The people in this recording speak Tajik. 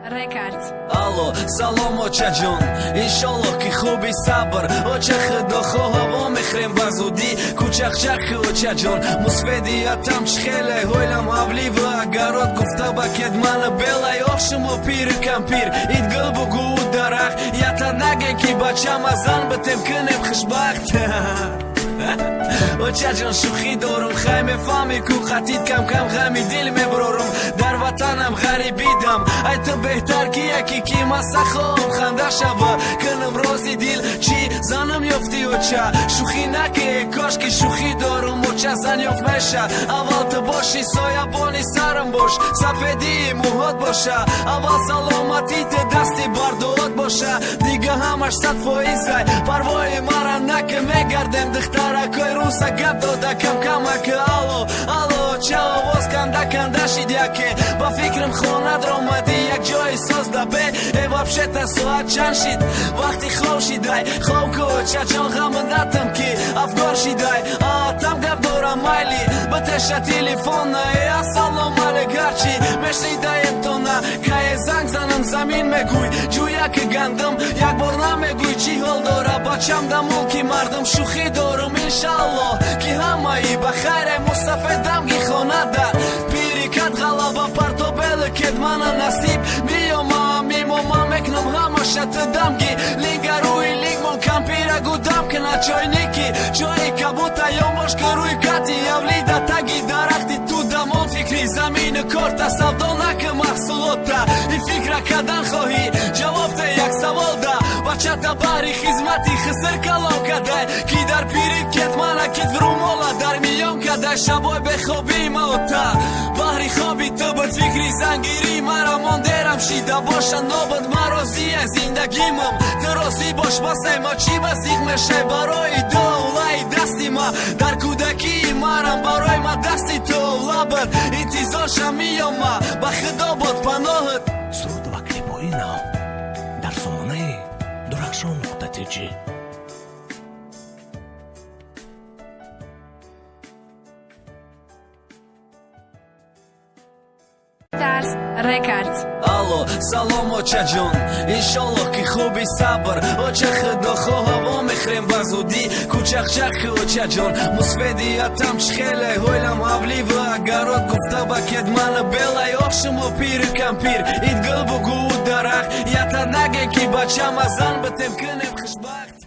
Records. Алло, салом, очаҷон, иншоллоҳ, ки хуби, сабр, оча. Худо хоҳа, вомехӯрем ба зудӣ. Кӯчақчақи, очаҷон, мусфедиятам чӣ хеле ҳойлам ҳавливу агарот гуфта ба кед мана белай. Ох, шумо пиру кампир идгул бугӯ дарахт ята наген, ки бачама зан битем, кунем хушбахт. Очаҷон, шӯхӣ дорум, хай, мефаҳмӣ ку, қатид кам-кам ғами дил меброрум. Дар ватанам ғарибидам, ай ту беҳтар ки яке ки масахом ханда шава, кунам рози дил. Чӣ, занам ёфтӣ, оча? Шӯхӣ наке, кошки шӯхӣ дорум, оча. Зан ёфт меша, аввал ту бошӣ, соябони сарам бош, сафедии мӯҳот боша, аввал саломатӣ ту дасти бардуот боша, дига ҳамаш 100%-ай. Парвои мара наке, мегардем духтаракои руса гап дода камкамак. Алло, алло, ча, овоз канда канда шид яке, ба фикрам хонад ромадӣ як ҷои созда бе. Э, вообще-то соат чанд шид? Вақти хоб шидай, хоб ку, очаҷон, ғам натам, ки афгор шидай. Там гап дорам, майли, битеша телефона. Э, ассалом алейк, ҳарчи мешнидаем тона. Кае занг занам, замин мегӯй, ҷӯяки гандум як бор намегӯй, чӣ ҳол дора бачам да мулки мардум. Шӯхӣ дорум, иншаллоҳ, ки ҳамаи ба хайре, мустафед дамги хонада пирикат ғалаба партобелы кед мана насиб биёма мимома мекунам ҳамаша ту дамги лингаруи лингмон кампирагу дам кина чойники ҷои кабута ёмош ки рӯи кати явлида таги дарахти ту дамон фикри замину корта савдо наки маҳсулота и фикра кадан хоҳӣ ҷавоб те як савол да бачата баҳри хизмати хиср калон кадай, ки дар пири кет мана кит румола дар миён кадай. Шабой бехобӣ маота баҳри хоби ту буд фикри зангирӣ мара мондерам шида боша нобуд. Ман розия зиндагимам, ту розӣ бош, басай ма. Чӣ ба зиқ мешай барои довлаи дасти ма? Дар кӯдакии марам барои ма дасти ту лабад интизоршам миёма. Ба худо бод паноҳат. Суруд ва клипҳои нав дар сомонаи дурахшон.тж. Stars Records. Алло, салом, очаҷон, иншоллоҳ, ки хуби, сабр, оча. Худо хоҳа, вомехӯрем ба зудӣ. Кӯчақчақи, очаҷон, мусфедиятам чӣ хеле ҳойлам ҳавливу агарот гуфта ба кед мана белай. Ох, шумо пиру кампир идгул бугӯ дарахт ята наген, ки бачама зан битем, кунем хушбахт.